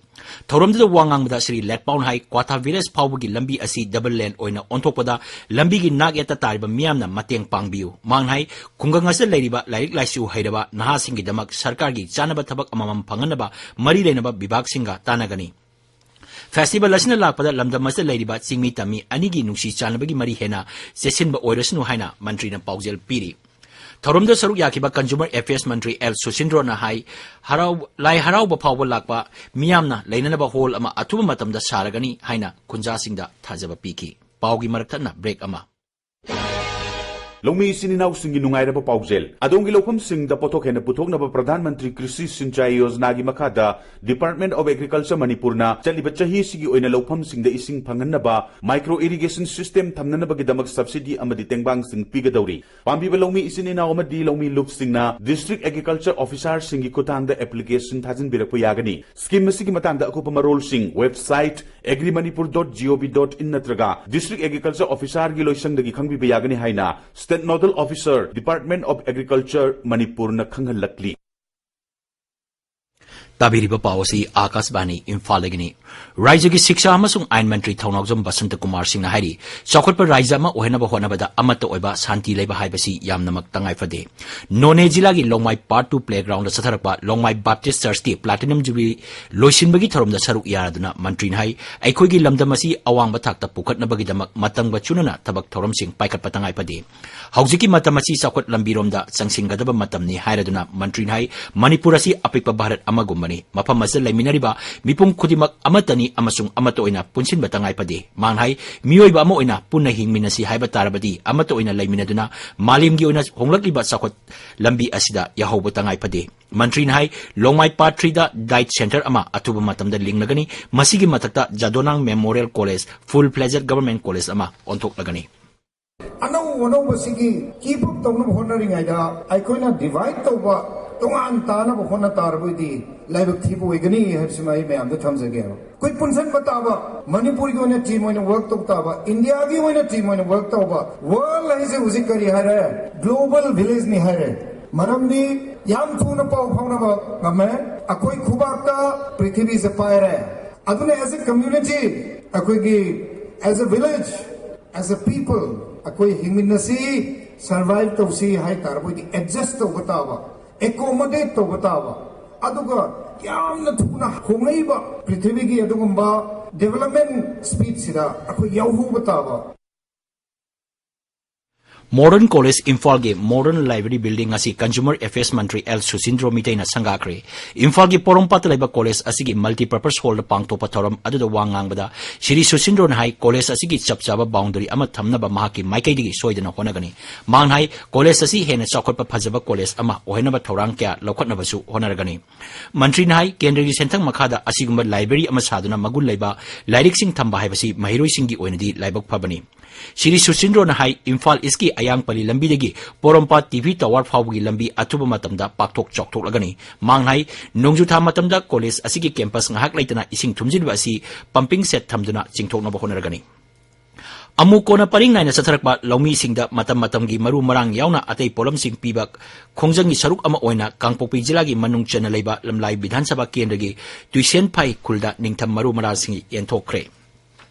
ꯊꯧꯔꯝꯗꯨꯗ ꯋꯥ ꯉꯥꯡꯕꯗ ꯁ꯭ꯔꯤ ꯂꯦꯠꯄꯥꯎꯅ ꯍꯥꯏ, ꯀ꯭ꯋꯥꯊꯥ ꯚꯤꯂꯦꯖ ꯐꯥꯎꯕꯒꯤ ꯂꯝꯕꯤ ꯑꯁꯤ ꯗꯕꯜ ꯂꯦꯟ ꯑꯣꯏꯅ ꯑꯣꯟꯊꯣꯛꯄꯗ ꯂꯝꯕꯤꯒꯤ ꯅꯥꯛ ꯌꯦꯠꯇ ꯇꯥꯔꯤꯕ ꯃꯤꯌꯥꯝꯅ ꯃꯇꯦꯡ ꯄꯥꯡꯕꯤꯌꯨ꯫ ꯃꯍꯥꯛꯅ ꯍꯥꯏ, ꯈꯨꯡꯒꯪ ꯑꯁꯤꯗ ꯂꯩꯔꯤꯕ ꯂꯥꯏꯔꯤꯛ ꯂꯥꯏꯁꯨ ꯍꯩꯔꯕ ꯅꯍꯥꯁꯤꯡꯒꯤꯗꯃꯛ ꯁꯔꯀꯥꯔꯒꯤ ꯆꯥꯅꯕ ꯊꯕꯛ ꯑꯃꯃꯝ ꯐꯪꯍꯟꯅꯕ ꯃꯔꯤ ꯂꯩꯅꯕ ꯕꯤꯚꯥꯒꯁꯤꯡꯒ ꯇꯥꯟꯅꯒꯅꯤ꯫ ꯐꯦꯁꯇꯤꯚꯦꯜ ꯑꯁꯤꯅ ꯂꯥꯛꯄꯗ ꯂꯝꯗꯝ ꯑꯁꯤꯗ ꯂꯩꯔꯤꯕ ꯆꯤꯡꯃꯤ ꯇꯝꯃꯤ ꯑꯅꯤꯒꯤ ꯅꯨꯡꯁꯤ ꯆꯥꯟꯅꯕꯒꯤ ꯃꯔꯤ ꯍꯦꯟꯅ ꯆꯦꯠꯁꯤꯟꯕ ꯑꯣꯏꯔꯁꯅꯨ ꯍꯥꯏꯅ ꯃꯟꯇ꯭ꯔꯤꯅ ꯄꯥꯎꯖꯦꯜ ꯄꯤꯔꯤ꯫ ꯊꯧꯔꯝꯗ ꯁꯔꯨꯛ ꯌꯥꯈꯤꯕ ꯀꯟꯖꯨꯃꯔ ꯑꯦꯐꯤꯌꯔꯁ ꯃꯟꯇ꯭ꯔꯤ ꯑꯦꯜ ꯁꯨꯁꯤꯟꯗ꯭ꯔꯣꯅ ꯍꯥꯏ, ꯍꯔꯥꯎ-, ꯂꯥꯏ ꯍꯔꯥꯎꯕ ꯐꯥꯎꯕ ꯂꯥꯛꯄ ꯃꯤꯌꯥꯝꯅ ꯂꯩꯅꯅꯕ ꯍꯣꯜ ꯑꯃ ꯑꯊꯨꯕ ꯃꯇꯝꯗ ꯁꯥꯔꯒꯅꯤ ꯍꯥꯏꯅ ꯈꯨꯟꯖꯥꯁꯤꯡꯗ ꯊꯥꯖꯕ ꯄꯤꯈꯤ꯫ ꯄꯥꯎꯒꯤ ꯃꯔꯛ ꯊꯠꯅ ꯕ꯭ꯔꯦꯛ ꯑꯃ꯫ ꯂꯧꯃꯤ ꯏꯆꯤꯟ ꯏꯅꯥꯎꯁꯤꯡꯒꯤ ꯅꯨꯡꯉꯥꯏꯔꯕ ꯄꯥꯎꯖꯦꯜ꯫ ꯑꯗꯣꯝꯒꯤ ꯂꯧꯐꯝꯁꯤꯡꯗ ꯄꯣꯠꯊꯣꯛ ꯍꯦꯟꯅ ꯄꯨꯊꯣꯛꯅꯕ ꯄ꯭ꯔꯙꯥꯟ ꯃꯟꯇ꯭ꯔꯤ ꯀ꯭ꯔꯤꯁꯤ ꯁꯤꯟꯆꯥꯏ ꯌꯣꯖꯅꯥꯒꯤ ꯃꯈꯥꯗ ꯗꯤꯄꯥꯔꯠꯃꯦꯟꯠ ꯑꯣꯐ ꯑꯦꯒ꯭ꯔꯤꯀꯜꯆꯔ ꯃꯅꯤꯄꯨꯔꯅ ꯆꯠꯂꯤꯕ ꯆꯍꯤꯁꯤꯒꯤ ꯑꯣꯏꯅ ꯂꯧꯐꯝꯁꯤꯡꯗ ꯏꯁꯤꯡ ꯐꯪꯍꯟꯅꯕ ꯃꯥꯏꯀ꯭ꯔꯣ ꯏꯔꯤꯒꯦꯁꯟ ꯁꯤꯁꯇꯦꯝ ꯊꯝꯅꯅꯕꯒꯤꯗꯃꯛ ꯁꯕꯁꯤꯗꯤ ꯑꯃꯗꯤ ꯇꯦꯡꯕꯥꯡꯁꯤꯡ ꯄꯤꯒꯗꯧꯔꯤ꯫ ꯄꯥꯝꯕꯤꯕ ꯂꯧꯃꯤ ꯏꯆꯤꯟ ꯏꯅꯥꯎ ꯑꯃꯗꯤ ꯂꯧꯃꯤ ꯂꯨꯞꯁꯤꯡꯅ ꯗꯤꯁꯇ꯭ꯔꯤꯛꯠ ꯑꯦꯒ꯭ꯔꯤꯀꯜꯆꯔ ꯑꯣꯐꯤꯁꯥꯔꯁꯤꯡꯒꯤ ꯈꯨꯠꯊꯥꯡꯗ ꯑꯦꯄ꯭ꯂꯤꯀꯦꯁꯟ ꯊꯥꯖꯤꯟꯕꯤꯔꯛꯄ ꯌꯥꯒꯅꯤ꯫ ꯁ꯭ꯀꯤꯝ ꯑꯁꯤꯒꯤ ꯃꯇꯥꯡꯗ ꯑꯀꯨꯞꯄ ꯃꯔꯣꯜꯁꯤꯡ website agrimanipur dot gov dot in ꯅꯠꯇ꯭ꯔꯒ ꯗꯤꯁꯇ꯭ꯔꯤꯛꯠ ꯑꯦꯒ꯭ꯔꯤꯀꯜꯆꯔ ꯑꯣꯐꯤꯁꯥꯔꯒꯤ ꯂꯣꯏꯁꯪꯗꯒꯤ ꯈꯪꯕꯤꯕ ꯌꯥꯒꯅꯤ ꯍꯥꯏꯅ state nodal officer, department of agriculture, ꯃꯅꯤꯄꯨꯔꯅ ꯈꯪꯍꯜꯂꯛꯂꯤ꯫ ꯇꯥꯕꯤꯔꯤꯕ ꯄꯥꯎ ꯑꯁꯤ ꯑꯥꯀꯥꯁꯕꯥꯅꯤ ꯏꯝꯐꯥꯜꯗꯒꯤꯅꯤ꯫ ꯔꯥꯏꯖ꯭ꯌꯒꯤ ꯁꯤꯛꯁꯥ ꯑꯃꯁꯨꯡ ꯑꯥꯏꯟ ꯃꯟꯇ꯭ꯔꯤ ꯊꯧꯅꯥꯎꯖꯝ ꯕꯁꯟꯇ ꯀꯨꯃꯥꯔ ꯁꯤꯡꯅ ꯍꯥꯏꯔꯤ, ꯆꯥꯎꯈꯠꯄ ꯔꯥꯏꯖ꯭ꯌ ꯑꯃ ꯑꯣꯏꯍꯟꯅꯕ ꯍꯣꯠꯅꯕꯗ ꯑꯃꯠꯇ ꯑꯣꯏꯕ ꯁꯥꯟꯇꯤ ꯂꯩꯕ ꯍꯥꯏꯕꯁꯤ ꯌꯥꯝꯅꯃꯛ ꯇꯉꯥꯏ ꯐꯗꯦ꯫ ꯅꯣꯅꯦ ꯖꯤꯂꯥꯒꯤ ꯂꯣꯡꯃꯥꯏ part two playground ꯆꯠꯊꯔꯛꯄ ꯂꯣꯡꯃꯥꯏ ꯕꯥꯞꯇꯤꯁꯠ ꯆꯔꯆꯀꯤ platinum jubilee ꯂꯣꯏꯁꯤꯟꯕꯒꯤ ꯊꯧꯔꯝꯗ ꯁꯔꯨꯛ ꯌꯥꯔꯗꯨꯅ ꯃꯟꯇ꯭ꯔꯤꯅ ꯍꯥꯏ, ꯑꯩꯈꯣꯏꯒꯤ ꯂꯝꯗꯝ ꯑꯁꯤ ꯑꯋꯥꯡꯕ ꯊꯥꯛꯇ ꯄꯨꯈꯠꯅꯕꯒꯤꯗꯃꯛ ꯃꯇꯝꯒ ꯆꯨꯅꯅ ꯊꯕꯛ ꯊꯧꯔꯝꯁꯤꯡ ꯄꯥꯏꯈꯠꯄ ꯇꯉꯥꯏ ꯐꯗꯦ꯫ ꯍꯧꯖꯤꯛꯀꯤ ꯃꯇꯝ ꯑꯁꯤ ꯆꯥꯎꯈꯠ ꯂꯝꯕꯤꯔꯣꯝꯗ ꯆꯪꯁꯤꯟꯒꯗꯕ ꯃꯇꯝꯅꯤ ꯍꯥꯏꯔꯗꯨꯅ ꯃꯟꯇ꯭ꯔꯤꯅ ꯍꯥꯏ, ꯃꯅꯤꯄꯨꯔ ꯑꯁꯤ ꯑꯄꯤꯛꯄ ꯚꯥꯔꯠ ꯑꯃꯒꯨꯝꯕꯅꯤ꯫ ꯃꯐꯝ ꯑꯁꯤꯗ ꯂꯩꯃꯤꯟꯅꯔꯤꯕ ꯃꯤꯄꯨꯝ ꯈꯨꯗꯤꯡꯃꯛ ꯑꯃꯠꯇꯅꯤ ꯑꯃꯁꯨꯡ ꯑꯃꯠꯇ ꯑꯣꯏꯅ ꯄꯨꯟꯁꯤꯟꯕ ꯇꯉꯥꯏ ꯐꯗꯦ꯫ ꯃꯥꯅ ꯍꯥꯏ, ꯃꯤꯑꯣꯏꯕ ꯑꯃ ꯑꯣꯏꯅ ꯄꯨꯟꯅ ꯍꯤꯡꯃꯤꯟꯅꯁꯤ ꯍꯥꯏꯕ ꯇꯥꯔꯕꯗꯤ ꯑꯃꯠꯇ ꯑꯣꯏꯅ ꯂꯩꯃꯤꯟꯅꯗꯨꯅ ꯃꯥꯂꯦꯝꯒꯤ ꯑꯣꯏꯅ ꯍꯣꯡꯂꯛꯂꯤꯕ ꯆꯥꯎꯈꯠ ꯂꯝꯕꯤ ꯑꯁꯤꯗ ꯌꯥꯍꯧꯕ ꯇꯉꯥꯏ ꯐꯗꯦ꯫ ꯃꯟꯇ꯭ꯔꯤꯅ ꯍꯥꯏ, ꯂꯣꯡꯃꯥꯏ ꯄꯥꯔꯠ ꯊ꯭ꯔꯤꯗ ꯗꯥꯏꯠ ꯁꯦꯟꯇꯔ ꯑꯃ ꯑꯊꯨꯕ ꯃꯇꯝꯗ ꯂꯤꯡꯂꯒꯅꯤ꯫ ꯃꯁꯤꯒꯤ ꯃꯊꯛꯇ ꯖꯥꯗꯣꯅꯥꯡ ꯃꯦꯃꯣꯔꯤꯌꯦꯜ ꯀꯣꯂꯦꯖ, ꯐꯨꯜ ꯐ꯭ꯂꯦꯖꯦꯗ ꯒꯚꯔꯟꯃꯦꯟꯠ ꯀꯣꯂꯦꯖ ꯑꯃ ꯑꯣꯟꯊꯣꯛꯂꯒꯅꯤ꯫ ꯑꯅꯧ ꯑꯅꯧꯕꯁꯤꯒꯤ keep up ꯇꯧꯅꯕ ꯍꯣꯠꯅꯔꯤꯉꯩꯗ ꯑꯩꯈꯣꯏꯅ divide ꯇꯧꯕ, ꯇꯣꯉꯥꯟ ꯇꯥꯅꯕ ꯍꯣꯠꯅ ꯇꯥꯔꯕꯗꯤ ꯂꯥꯏꯕꯛ ꯊꯤꯕ ꯑꯣꯏꯒꯅꯤ ꯍꯥꯏꯕꯁꯤꯃ ꯑꯩ ꯃꯌꯥꯝꯗ ꯊꯝꯖꯒꯦꯕ꯫ ꯑꯩꯈꯣꯏ ꯄꯨꯟꯁꯤꯟꯕ ꯇꯥꯕ, ꯃꯅꯤꯄꯨꯔꯒꯤ ꯑꯣꯏꯅ ꯇꯤꯝ ꯑꯣꯏꯅ ꯋꯔꯛ ꯇꯧ ꯇꯥꯕ, ꯏꯟꯗꯤꯌꯥꯒꯤ ꯑꯣꯏꯅ ꯇꯤꯝ ꯑꯣꯏꯅ ꯋꯔꯛ ꯇꯧꯕ꯫ ꯋꯥꯔꯜ ꯍꯥꯏꯁꯦ ꯍꯧꯖꯤꯛ ꯀꯔꯤ ꯍꯥꯏꯔꯦ? ꯒ꯭ꯂꯣꯕꯜ ꯚꯤꯂꯦꯖꯅꯤ ꯍꯥꯏꯔꯦ꯫ ꯃꯔꯝꯗꯤ ꯌꯥꯝ ꯊꯨꯅ ꯄꯥꯎ ꯐꯥꯎꯅꯕ ꯉꯝꯃꯦ꯫ ꯑꯩꯈꯣꯏ ꯈꯨꯕꯥꯛꯇ ꯄ꯭ꯔꯤꯊꯤꯕꯤꯁꯦ ꯄꯥꯏꯔꯦ꯫ ꯑꯗꯨꯅ as a community, ꯑꯩꯈꯣꯏꯒꯤ as a village, as a people, ꯑꯩꯈꯣꯏ ꯍꯤꯡꯃꯤꯟꯅꯁꯤ, survive ꯇꯧꯁꯤ ꯍꯥꯏ ꯇꯥꯔꯕꯗꯤ adjust ꯇꯧꯕ ꯇꯥꯕ, accommodate ꯇꯧꯕ ꯇꯥꯕ꯫ ꯑꯗꯨꯒ ꯌꯥꯝꯅ ꯊꯨꯅ ꯍꯣꯡꯂꯛꯏꯕ ꯄ꯭ꯔꯤꯊꯤꯕꯤꯒꯤ ꯑꯗꯨꯒꯨꯝꯕ development speedꯁꯤꯗ ꯑꯩꯈꯣꯏ ꯌꯥꯎꯍꯧꯕ ꯇꯥꯕ꯫ Modern College ꯏꯝꯐꯥꯜꯒꯤ Modern Library Building ꯑꯁꯤ Consumer Affairs ꯃꯟꯇ꯭ꯔꯤ ꯑꯦꯜ ꯁꯨꯁꯤꯟꯗ꯭ꯔꯣ ꯃꯤꯇꯩꯅ ꯁꯪꯒꯥꯈ꯭ꯔꯦ꯫ ꯏꯝꯐꯥꯜꯒꯤ ꯄꯣꯔꯣꯝꯄꯥꯠꯇ ꯂꯩꯕ ꯀꯣꯂꯦꯖ ꯑꯁꯤꯒꯤ multipurpose hallꯗ ꯄꯥꯡꯊꯣꯛꯄ ꯊꯧꯔꯝ ꯑꯗꯨꯗ ꯋꯥ ꯉꯥꯡꯕꯗ ꯁ꯭ꯔꯤ ꯁꯨꯁꯤꯟꯗ꯭ꯔꯣꯅ ꯍꯥꯏ, ꯀꯣꯂꯦꯖ ꯑꯁꯤꯒꯤ ꯆꯞ ꯆꯥꯕ boundary ꯑꯃ ꯊꯝꯅꯕ ꯃꯍꯥꯛꯀꯤ ꯃꯥꯏꯀꯩꯗꯒꯤ ꯁꯣꯏꯗꯅ ꯍꯣꯠꯅꯒꯅꯤ꯫ ꯃꯍꯥꯛꯅ ꯍꯥꯏ, ꯀꯣꯂꯦꯖ ꯑꯁꯤ ꯍꯦꯟꯅ ꯆꯥꯎꯈꯠꯄ ꯐꯖꯕ ꯀꯣꯂꯦꯖ ꯑꯃ ꯑꯣꯏꯍꯟꯅꯕ ꯊꯧꯔꯥꯡ ꯀꯌꯥ ꯂꯧꯈꯠꯅꯕꯁꯨ ꯍꯣꯠꯅꯔꯒꯅꯤ꯫ ꯃꯟꯇ꯭ꯔꯤꯅ ꯍꯥꯏ, ꯀꯦꯟꯗ꯭ꯔꯒꯤ ꯁꯦꯟꯊꯪ ꯃꯈꯥꯗ ꯑꯁꯤꯒꯨꯝꯕ library ꯑꯃ ꯁꯥꯗꯨꯅ ꯃꯒꯨꯟ ꯂꯩꯕ ꯂꯥꯏꯔꯤꯛꯁꯤꯡ ꯊꯝꯕ ꯍꯥꯏꯕꯁꯤ ꯃꯍꯩꯔꯣꯏꯁꯤꯡꯒꯤ ꯑꯣꯏꯅꯗꯤ ꯂꯥꯏꯕꯛ ꯐꯕꯅꯤ꯫ ꯁ꯭ꯔꯤ ꯁꯨꯁꯤꯟꯗ꯭ꯔꯣꯅ ꯍꯥꯏ, ꯏꯝꯐꯥꯜ ꯏꯁꯀꯤ ꯑꯌꯥꯡꯄꯜꯂꯤ ꯂꯝꯕꯤꯗꯒꯤ ꯄꯣꯔꯣꯝꯄꯥꯠ ꯇꯤ ꯚꯤ ꯇꯥꯋꯔ ꯐꯥꯎꯕꯒꯤ ꯂꯝꯕꯤ ꯑꯊꯨꯕ ꯃꯇꯝꯗ ꯄꯥꯛꯊꯣꯛ ꯆꯥꯎꯊꯣꯛꯂꯒꯅꯤ꯫ ꯃꯍꯥꯛꯅ ꯍꯥꯏ, ꯅꯣꯡꯖꯨ ꯊꯥ ꯃꯇꯝꯗ ꯀꯣꯂꯦꯖ ꯑꯁꯤꯒꯤ campus ꯉꯥꯏꯍꯥꯛ ꯂꯩꯇꯅ ꯏꯁꯤꯡ ꯊꯨꯝꯖꯤꯟꯕ ꯑꯁꯤ pumping shed ꯊꯝꯗꯨꯅ ꯆꯤꯡꯊꯣꯛꯅꯕ ꯍꯣꯠꯅꯔꯒꯅꯤ꯫ ꯑꯃꯨꯛ ꯀꯣꯟꯅ ꯄꯔꯤꯡ ꯅꯥꯏꯅ ꯆꯠꯊꯔꯛꯄ ꯂꯧꯃꯤꯁꯤꯡꯗ ꯃꯇꯝ ꯃꯇꯝꯒꯤ ꯃꯔꯨ ꯃꯔꯥꯡ ꯌꯥꯎꯅ ꯑꯇꯩ ꯄꯣꯠꯂꯝꯁꯤꯡ ꯄꯤꯕ ꯈꯣꯡꯖꯪꯒꯤ ꯁꯔꯨꯛ ꯑꯃ ꯑꯣꯏꯅ ꯀꯥꯡꯄꯣꯛꯄꯤ ꯖꯤꯂꯥꯒꯤ ꯃꯅꯨꯡ ꯆꯟꯅ ꯂꯩꯕ ꯂꯝꯂꯥꯏ ꯕꯤꯙꯥꯟ ꯁꯚꯥ ꯀꯦꯟꯗ꯭ꯔꯒꯤ ꯇꯨꯏꯁꯦꯟꯐꯥꯏ ꯈꯨꯜꯗ ꯅꯤꯡꯊꯝ ꯃꯔꯨ ꯃꯔꯥꯡꯁꯤꯡ ꯌꯦꯟꯊꯣꯛꯈ꯭ꯔꯦ꯫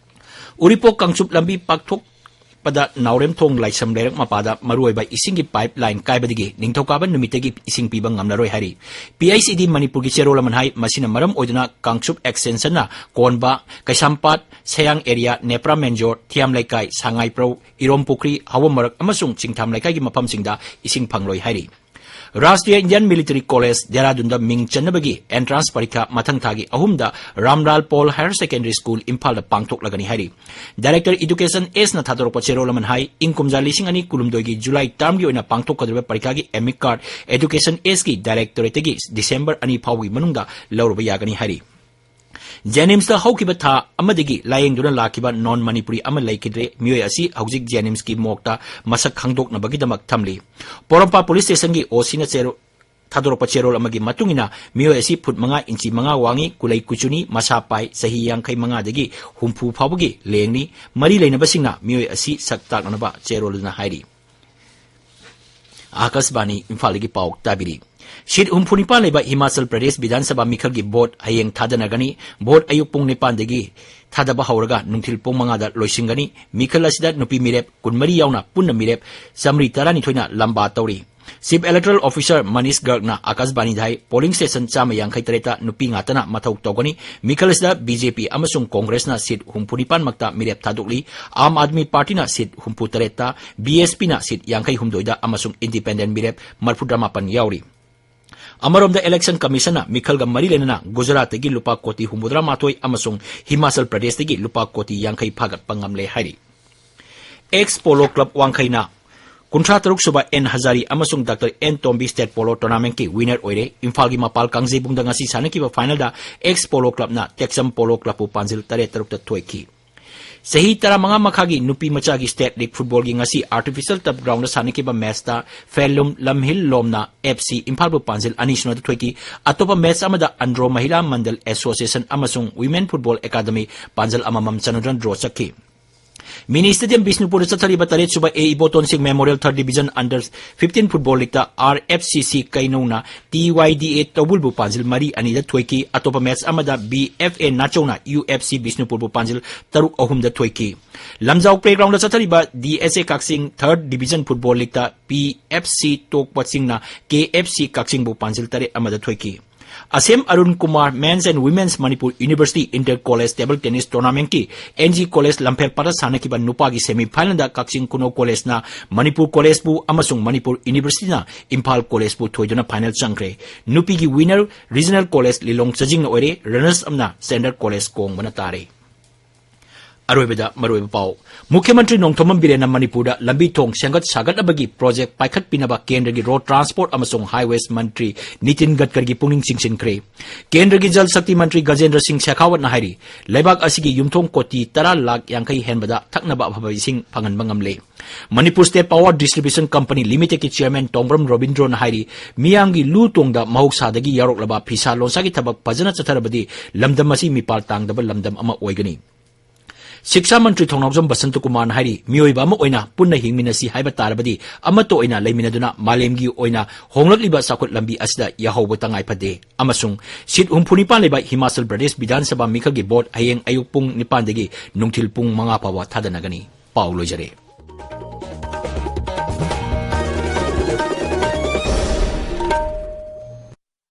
ꯎꯔꯤꯄꯣꯛ ꯀꯥꯡꯆꯨꯞ ꯂꯝꯕꯤ ꯄꯥꯛꯊꯣꯛꯄꯗ ꯅꯥꯎꯔꯦꯝꯊꯣꯡ ꯂꯥꯏꯁ꯭ꯔꯝ ꯂꯩꯔꯛ ꯃꯄꯥꯗ ꯃꯔꯨꯑꯣꯏꯕ ꯏꯁꯤꯡꯒꯤ pipe line ꯀꯥꯏꯕꯗꯒꯤ ꯅꯤꯡꯊꯧꯀꯥꯕ ꯅꯨꯃꯤꯠꯇꯒꯤ ꯏꯁꯤꯡ ꯄꯤꯕ ꯉꯝꯂꯔꯣꯏ ꯍꯥꯏꯔꯤ꯫ ꯄꯤ ꯑꯩꯆ ꯏ ꯗꯤ ꯃꯅꯤꯄꯨꯔꯒꯤ ꯆꯦꯔꯣꯜ ꯑꯃꯅ ꯍꯥꯏ, ꯃꯁꯤꯅ ꯃꯔꯝ ꯑꯣꯏꯗꯨꯅ ꯀꯥꯡꯆꯨꯞ extensionꯅ ꯀꯣꯟꯕ, ꯀꯩꯁꯥꯝꯄꯥꯠ, ꯁꯌꯥꯡ area, ꯅꯦꯄ꯭ꯔꯥ ꯃꯦꯟꯖꯣꯔ, ꯊꯤꯌꯥꯝ ꯂꯩꯀꯥꯏ, ꯁꯉꯥꯏꯄ꯭ꯔꯧ, ꯏꯔꯣꯝ ꯄꯨꯈ꯭ꯔꯤ, ꯍꯥꯋꯝ ꯃꯔꯛ ꯑꯃꯁꯨꯡ ꯆꯤꯡꯊꯥꯝ ꯂꯩꯀꯥꯏꯒꯤ ꯃꯐꯝꯁꯤꯡꯗ ꯏꯁꯤꯡ ꯐꯪꯂꯣꯏ ꯍꯥꯏꯔꯤ꯫ ꯔꯥꯁꯇ꯭ꯔꯤꯌꯥ ꯏꯟꯗꯤꯌꯟ ꯃꯤꯂꯤꯇꯔꯤ ꯀꯣꯂꯦꯖ ꯗꯦꯔꯥꯗꯨꯟꯗ ꯃꯤꯡ ꯆꯟꯅꯕꯒꯤ entrance ꯄꯔꯤꯈꯥ ꯃꯊꯪ ꯊꯥꯒꯤ ꯑꯍꯨꯝꯗ ꯔꯥꯝꯂꯥꯜ ꯄꯣꯜ Higher Secondary School ꯏꯝꯐꯥꯜꯗ ꯄꯥꯡꯊꯣꯛꯂꯒꯅꯤ ꯍꯥꯏꯔꯤ꯫ Director Education Sꯅ ꯊꯥꯗꯣꯔꯛꯄ ꯆꯦꯔꯣꯜ ꯑꯃꯅ ꯍꯥꯏ, ꯏꯪ ꯀꯨꯝꯖꯥ ꯂꯤꯁꯤꯡ ꯑꯅꯤ ꯀꯨꯟꯍꯨꯝꯗꯣꯏꯒꯤ ꯖꯨꯂꯥꯏ termꯒꯤ ꯑꯣꯏꯅ ꯄꯥꯡꯊꯣꯛꯀꯗꯧꯔꯤꯕ ꯄꯔꯤꯈꯥꯒꯤ admit card Education Sꯒꯤ directorateꯇꯒꯤ ꯗꯤꯁꯦꯝꯕꯔ ꯑꯅꯤ ꯐꯥꯎꯕꯒꯤ ꯃꯅꯨꯡꯗ ꯂꯧꯔꯨꯕ ꯌꯥꯒꯅꯤ ꯍꯥꯏꯔꯤ꯫ ꯖꯦꯅꯤꯝꯁꯇ ꯍꯧꯈꯤꯕ ꯊꯥ ꯑꯃꯗꯒꯤ ꯂꯥꯌꯦꯡꯗꯨꯅ ꯂꯥꯛꯈꯤꯕ non ꯃꯅꯤꯄꯨꯔꯤ ꯑꯃ ꯂꯩꯈꯤꯗ꯭ꯔꯦ꯫ ꯃꯤꯑꯣꯏ ꯑꯁꯤ ꯍꯧꯖꯤꯛ ꯖꯦꯅꯤꯝꯁꯀꯤ morgueꯇ ꯃꯁꯛ ꯈꯪꯗꯣꯛꯅꯕꯒꯤꯗꯃꯛ ꯊꯝꯂꯤ꯫ ꯄꯣꯔꯣꯝꯄꯥꯠ police stationꯒꯤ ꯑꯣ ꯁꯤꯅ ꯆꯦꯔꯣ-, ꯊꯥꯗꯣꯔꯛꯄ ꯆꯦꯔꯣꯜ ꯑꯃꯒꯤ ꯃꯇꯨꯡ ꯏꯟꯅ, ꯃꯤꯑꯣꯏ ꯑꯁꯤ ꯐꯨꯠ ꯃꯉꯥ ꯏꯟꯆꯤ ꯃꯉꯥ ꯋꯥꯡꯏ, ꯀꯨꯂꯩ ꯀꯨꯆꯨꯅꯤ, ꯃꯁꯥ ꯄꯥꯏ, ꯆꯍꯤ ꯌꯥꯡꯈꯩ ꯃꯉꯥꯗꯒꯤ ꯍꯨꯝꯐꯨ ꯐꯥꯎꯕꯒꯤ ꯂꯦꯡꯅꯤ꯫ ꯃꯔꯤ ꯂꯩꯅꯕꯁꯤꯡꯅ ꯃꯤꯑꯣꯏ ꯑꯁꯤ ꯁꯛ ꯇꯥꯛꯅꯅꯕ ꯆꯦꯔꯣꯜ ꯑꯗꯨꯅ ꯍꯥꯏꯔꯤ꯫ ꯑꯥꯀꯥꯁꯕꯥꯅꯤ ꯏꯝꯐꯥꯜꯗꯒꯤ ꯄꯥꯎ ꯇꯥꯕꯤꯔꯤ꯫ ꯁꯤꯠ ꯍꯨꯝꯐꯨ ꯅꯤꯄꯥꯟ ꯂꯩꯕ ꯍꯤꯃꯥꯆꯜ ꯄ꯭ꯔꯗꯦꯁ ꯕꯤꯙꯥꯟ ꯁꯚꯥ ꯃꯤꯈꯜꯒꯤ ꯚꯣꯠ ꯍꯌꯦꯡ ꯊꯥꯗꯅꯒꯅꯤ꯫ ꯚꯣꯠ ꯑꯌꯨꯛ ꯄꯨꯡ ꯅꯤꯄꯥꯟꯗꯒꯤ ꯊꯥꯗꯕ ꯍꯧꯔꯒ ꯅꯨꯡꯊꯤꯜ ꯄꯨꯡ ꯃꯉꯥꯗ ꯂꯣꯏꯁꯤꯟꯒꯅꯤ꯫ ꯃꯤꯈꯜ ꯑꯁꯤꯗ ꯅꯨꯄꯤ ꯃꯤꯔꯦꯞ ꯀꯨꯟꯃꯔꯤ ꯌꯥꯎꯅ ꯄꯨꯟꯅ ꯃꯤꯔꯦꯞ ꯆꯥꯃꯔꯤ ꯇꯔꯥꯅꯤꯊꯣꯏꯅ ꯂꯝꯕꯥ ꯇꯧꯔꯤ꯫ Chief Electoral Officer Manish Gargꯅ ꯑꯥꯀꯥꯁꯕꯥꯅꯤꯗ ꯍꯥꯏ, polling station ꯆꯥꯝꯃ ꯌꯥꯡꯈꯩ ꯇꯔꯦꯠꯇ ꯅꯨꯄꯤ ꯉꯥꯛꯇꯅ ꯃꯊꯧ ꯇꯧꯒꯅꯤ꯫ ꯃꯤꯈꯜ ꯑꯁꯤꯗ BJP ꯑꯃꯁꯨꯡ Congressꯅ seat ꯍꯨꯝꯐꯨ ꯅꯤꯄꯥꯟ ꯃꯛꯇ ꯃꯤꯔꯦꯞ ꯊꯥꯗꯣꯛꯂꯤ꯫ ꯑꯥꯝ ꯑꯥꯗꯃꯤ ꯄꯥꯔꯇꯤꯅ seat ꯍꯨꯝꯐꯨ ꯇꯔꯦꯠꯇ, BSPꯅ seat ꯌꯥꯡꯈꯩ ꯍꯨꯝꯗꯣꯏꯗ ꯑꯃꯁꯨꯡ independent ꯃꯤꯔꯦꯞ ꯃꯔꯐꯨꯇꯔꯥꯃꯥꯄꯟ ꯌꯥꯎꯔꯤ꯫ ꯑꯃꯔꯣꯝꯗ, election commissionꯅ ꯃꯤꯈꯜꯒ ꯃꯔꯤ ꯂꯩꯅꯅ ꯒꯨꯖꯔꯥꯠꯇꯒꯤ ꯂꯨꯄꯥ ꯀꯣꯇꯤ ꯍꯨꯝꯐꯨꯇꯔꯥ ꯃꯥꯊꯣꯏ ꯑꯃꯁꯨꯡ ꯍꯤꯃꯥꯆꯜ ꯄ꯭ꯔꯗꯦꯁꯇꯒꯤ ꯂꯨꯄꯥ ꯀꯣꯇꯤ ꯌꯥꯡꯈꯩ ꯐꯥꯒꯠꯄ ꯉꯝꯂꯦ ꯍꯥꯏꯔꯤ꯫ Ex Polo Club ꯋꯥꯡꯈꯩꯅ ꯀꯨꯟꯊ꯭ꯔꯥ ꯇꯔꯨꯛ ꯁꯨꯕ ꯑꯦꯟ ꯍꯖꯥꯔꯤ ꯑꯃꯁꯨꯡ doctor N Tombi State Polo Tournamentꯀꯤ winner ꯑꯣꯏꯔꯦ꯫ ꯏꯝꯐꯥꯜꯒꯤ ꯃꯄꯥꯜ ꯀꯥꯡꯖꯩꯕꯨꯡꯗ ꯉꯁꯤ ꯁꯥꯟꯅꯈꯤꯕ finalꯗ Ex Polo Clubꯅ ꯇꯦꯛꯆꯝ Polo Clubꯄꯨ ꯄꯥꯟꯖꯤꯜ ꯇꯔꯦꯠ ꯇꯔꯨꯛꯇ ꯊꯣꯏꯈꯤ꯫ ꯆꯍꯤ ꯇꯔꯥꯃꯉꯥ ꯃꯈꯥꯒꯤ ꯅꯨꯄꯤ ꯃꯆꯥꯒꯤ State League Footballꯒꯤ ꯉꯁꯤ Artificial Turf Groundꯗ ꯁꯥꯟꯅꯈꯤꯕ matchꯇ ꯐꯦꯂꯨꯝ ꯂꯝꯍꯤꯜ ꯂꯣꯝꯅ FC ꯏꯝꯐꯥꯜꯕꯨ ꯄꯥꯟꯖꯤꯜ ꯑꯅꯤ ꯁꯨꯞꯅꯗ ꯊꯣꯏꯈꯤ꯫ ꯑꯇꯣꯞꯄ match ꯑꯃꯗ ꯑꯟꯗ꯭ꯔꯣ ꯃꯍꯤꯂꯥ ꯃꯟꯗꯜ Association ꯑꯃꯁꯨꯡ Women Football Academy ꯄꯥꯟꯖꯤꯜ ꯑꯃꯃꯝ ꯆꯟꯅꯗꯨꯅ draw ꯆꯠꯈꯤ꯫ Mini Stadium ꯕꯤꯁꯅꯨꯄꯨꯔꯗ ꯆꯠꯊꯔꯤꯕ ꯇꯔꯦꯠ ꯁꯨꯕ A Ibotonsing Memorial Third Division Under fifteen Football Leagueꯇ RFCC ꯀꯩꯅꯧꯅ TYDA ꯇꯧꯕꯨꯜꯕꯨ ꯄꯥꯟꯖꯤꯜ ꯃꯔꯤ ꯑꯅꯤꯗ ꯊꯣꯏꯈꯤ꯫ ꯑꯇꯣꯞꯄ match ꯑꯃꯗ BFA ꯅꯥꯆꯧꯅ UFC ꯕꯤꯁꯅꯨꯄꯨꯔꯕꯨ ꯄꯥꯟꯖꯤꯜ ꯇꯔꯨꯛ ꯑꯍꯨꯝꯗ ꯊꯣꯏꯈꯤ꯫ ꯂꯝꯖꯥꯎ Playgroundꯗ ꯆꯠꯊꯔꯤꯕ DSA ꯀꯛꯆꯤꯡ Third Division Football Leagueꯇ PFC ꯇꯣꯛꯄ ꯆꯤꯡꯅ KFC ꯀꯛꯆꯤꯡꯕꯨ ꯄꯥꯟꯖꯤꯜ ꯇꯔꯦꯠ ꯑꯃꯗ ꯊꯣꯏꯈꯤ꯫ ꯑꯁꯦꯝ Arun Kumar Men's and Women's Manipur University Inter College Table Tennis Tournamentꯀꯤ NG College ꯂꯝꯐꯦꯜꯄꯥꯠꯇ ꯁꯥꯟꯅꯈꯤꯕ ꯅꯨꯄꯥꯒꯤ semi finalꯗ ꯀꯛꯆꯤꯡ ꯈꯨꯅꯧ Collegeꯅ ꯃꯅꯤꯄꯨꯔ Collegeꯄꯨ ꯑꯃꯁꯨꯡ ꯃꯅꯤꯄꯨꯔ Universityꯅ ꯏꯝꯐꯥꯜ Collegeꯄꯨ ꯊꯣꯏꯗꯨꯅ final ꯆꯪꯈ꯭ꯔꯦ꯫ ꯅꯨꯄꯤꯒꯤ winner Regional College ꯂꯤꯂꯣꯡ ꯆꯥꯖꯤꯡꯅ ꯑꯣꯏꯔꯦ, runners upꯅ Standard College ꯀꯣꯡꯕꯅ ꯇꯥꯔꯦ꯫ ꯑꯔꯣꯏꯕꯗ ꯃꯔꯨꯑꯣꯏꯕ ꯄꯥꯎ꯫ ꯃꯨꯈ꯭ꯌ ꯃꯟꯇ꯭ꯔꯤ ꯅꯣꯡꯊꯣꯝꯕꯝ ꯕꯤꯔꯦꯟꯅ ꯃꯅꯤꯄꯨꯔꯗ ꯂꯝꯕꯤ ꯊꯣꯡ ꯁꯦꯝꯒꯠ ꯁꯥꯒꯠꯅꯕꯒꯤ project ꯄꯥꯏꯈꯠꯄꯤꯅꯕ ꯀꯦꯟꯗ꯭ꯔꯒꯤ Road Transport ꯑꯃꯁꯨꯡ Highways ꯃꯟꯇ꯭ꯔꯤ ꯅꯤꯇꯤꯟ ꯒꯗꯀꯔꯤꯒꯤ ꯄꯨꯛꯅꯤꯡ ꯆꯤꯡꯁꯤꯟꯈ꯭ꯔꯦ꯫ ꯀꯦꯟꯗ꯭ꯔꯒꯤ ꯖꯜ ꯁꯛꯇꯤ ꯃꯟꯇ꯭ꯔꯤ ꯒꯖꯦꯟꯗ꯭ꯔ ꯁꯤꯡ ꯁꯦꯈꯥꯋꯠꯅ ꯍꯥꯏꯔꯤ, ꯂꯩꯕꯥꯛ ꯑꯁꯤꯒꯤ ꯌꯨꯝꯊꯣꯡ ꯀꯣꯇꯤ ꯇꯔꯥ ꯂꯥꯈ ꯌꯥꯡꯈꯩ ꯍꯦꯟꯕꯗ ꯊꯛꯅꯕ ꯑꯐꯕ ꯏꯁꯤꯡ ꯐꯪꯍꯟꯕ ꯉꯝꯂꯦ꯫ Manipur State Power Distribution Company Limitedꯀꯤ chairman ꯇꯣꯡꯕ꯭ꯔꯝ ꯔꯣꯕꯤꯟꯗ꯭ꯔꯣꯅ ꯍꯥꯏꯔꯤ, ꯃꯤꯌꯥꯝꯒꯤ ꯂꯨ ꯇꯣꯡꯗ ꯃꯍꯧꯁꯥꯗꯒꯤ ꯌꯥꯎꯔꯛꯂꯕ ꯐꯤꯁꯥ ꯂꯣꯟꯁꯥꯒꯤ ꯊꯕꯛ ꯐꯖꯅ ꯆꯠꯊꯔꯕꯗꯤ ꯂꯝꯗꯝ ꯑꯁꯤ ꯃꯤꯄꯥꯜ ꯇꯥꯡꯗꯕ ꯂꯝꯗꯝ ꯑꯃ ꯑꯣꯏꯒꯅꯤ꯫ ꯁꯤꯛꯁꯥ ꯃꯟꯇ꯭ꯔꯤ ꯊꯧꯅꯥꯎꯖꯝ ꯕꯁꯟꯇꯀꯨꯃꯥꯔꯅ ꯍꯥꯏꯔꯤ, ꯃꯤꯑꯣꯏꯕ ꯑꯃ ꯑꯣꯏꯅ ꯄꯨꯟꯅ ꯍꯤꯡꯃꯤꯟꯅꯁꯤ ꯍꯥꯏꯕ ꯇꯥꯔꯕꯗꯤ ꯑꯃꯠꯇ ꯑꯣꯏꯅ ꯂꯩꯃꯤꯟꯅꯗꯨꯅ ꯃꯥꯂꯦꯝꯒꯤ ꯑꯣꯏꯅ ꯍꯣꯡꯂꯛꯂꯤꯕ ꯆꯥꯎꯈꯠ ꯂꯝꯕꯤ ꯑꯁꯤꯗ ꯌꯥꯍꯧꯕ ꯇꯉꯥꯏ ꯐꯗꯦ ꯑꯃꯁꯨꯡ seat ꯍꯨꯝꯐꯨ ꯅꯤꯄꯥꯟ ꯂꯩꯕ ꯍꯤꯃꯥꯆꯜ ꯄ꯭ꯔꯗꯦꯁ ꯕꯤꯙꯥꯟ ꯁꯚꯥ ꯃꯤꯈꯜꯒꯤ vote ꯍꯌꯦꯡ ꯑꯌꯨꯛ ꯄꯨꯡ ꯅꯤꯄꯥꯟꯗꯒꯤ ꯅꯨꯡꯊꯤꯜ ꯄꯨꯡ ꯃꯉꯥ ꯐꯥꯎꯕ ꯊꯥꯗꯅꯒꯅꯤ꯫ ꯄꯥꯎ ꯂꯣꯏꯖꯔꯦ꯫